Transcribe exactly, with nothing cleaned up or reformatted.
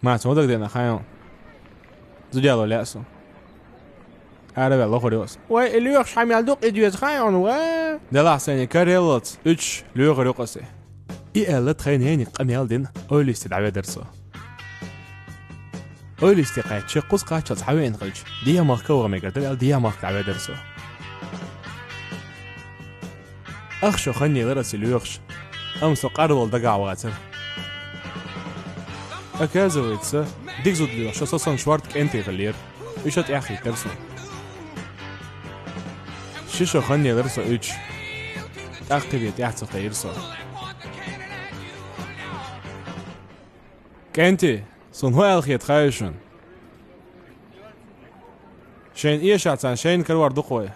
Маца, ма дагадена, хаан. Зудяло лаьа со. Ара ваьлла лохур ю со. Вай, и лоьхаш хьа мел дукха и доьза, хаан, вай. Делахь сайна кареллалц уьдуш лоьхур ю со. И аьлла, тхайн нанна къамел дина, ойлисте дӀаведара со. Ойлисте кхаьчча, кхуза кхаччалц хьавеана хилча, дехьа-махка ваха мегар дара аьлла, дехьа-махка дӀаведара со. Ах, шо хан елира ас и лоьхуш, амма со къарвала дагахь вацара. Оказывается, дика зуда лоьхуш со санна шортта кӀентий хиллера. Уьш а тӀаьхьахӀиттира суна. Ши шо хан елира со уьдуш. ТӀаккха кхин бен тӀаьхьа ца кхайра со. КӀентий, суна хӀун аьлла хета хаьий шуна? Шайна эшахь царна шайна карор ду-кх вай.